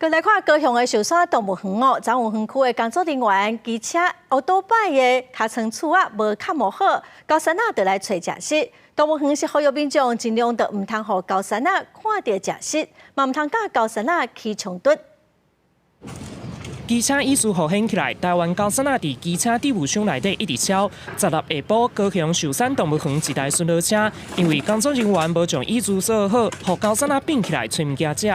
閣來看高雄的壽山動物園哦，昨昏園區的工作人員騎車歐多擺的尻川柱仔無崁無好，高山仔就來揣食食。動物園是呼籲民眾盡量就毋通予高山仔看著食食，嘛毋通佮高山仔起衝突。機車椅子予掀起來，台灣高山仔佇機車置物箱內底一直敲。十六下晡，高雄壽山動物園一台巡邏車，因為工作人員無將椅子鎖好，予高山仔變起來揣物件食。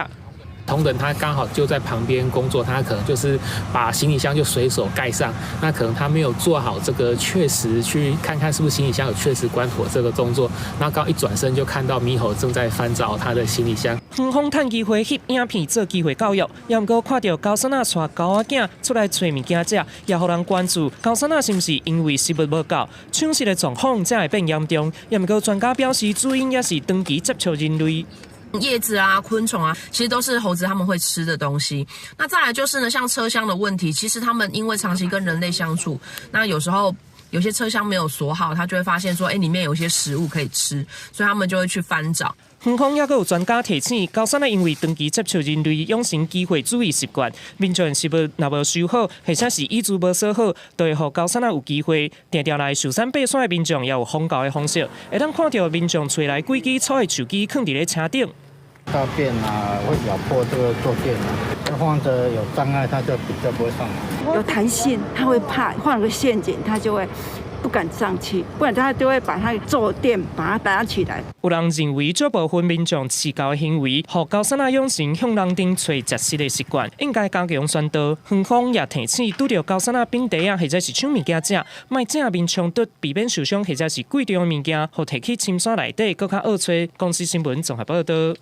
同仁他剛好就在旁邊工作，他可能就是把行李箱就隨手蓋上，那可能他沒有做好這個確實去看看是不是行李箱有確實關妥這個動作，那剛一轉身就看到獼猴正在翻找他的行李箱。園方趁機會翕影片做機會教育，也毋過看著高山仔帶猴仔囝出來揣物件食，也予人關注高山仔是毋是因為食物無夠，搶食的狀況才會變嚴重。也毋過專家表示，主因也是長期接觸人類。葉子啊、昆蟲啊，其實都是猴子他們會吃的東西。那再來就是呢，像車廂的問題，其實他們因為長期跟人類相處，那有時候有些車廂沒有鎖好，他就會發現說，哎，裡面有些食物可以吃，所以他們就會去翻找。園方也閣有專家提醒，高山仔因為長期接觸人類，養成機會主義習慣，民眾食物若無收好，或者是椅子無鎖好，就會予高山仔有機會。定定來壽山爬山的民眾也有防猴的方式，會當看著民眾揣來幾支粗的樹枝，囥佇咧車頂。大便啊，會咬破這個坐墊啊，放著有障礙，它就比較不會上來。有彈性，它會怕，放個陷阱，它就會不敢上去，不然他就會把它坐墊把它打起來。有人認為這部分民眾飼猴的行為，予高山仔養成向人頂揣食食的習慣，應該加強宣導。園方也提醒，拄著高山仔反袋仔或者是搶物件食，莫正面衝突，避免受傷或者是貴重的物件，予提去深山內底閣較惡揣。公視新聞綜合報導。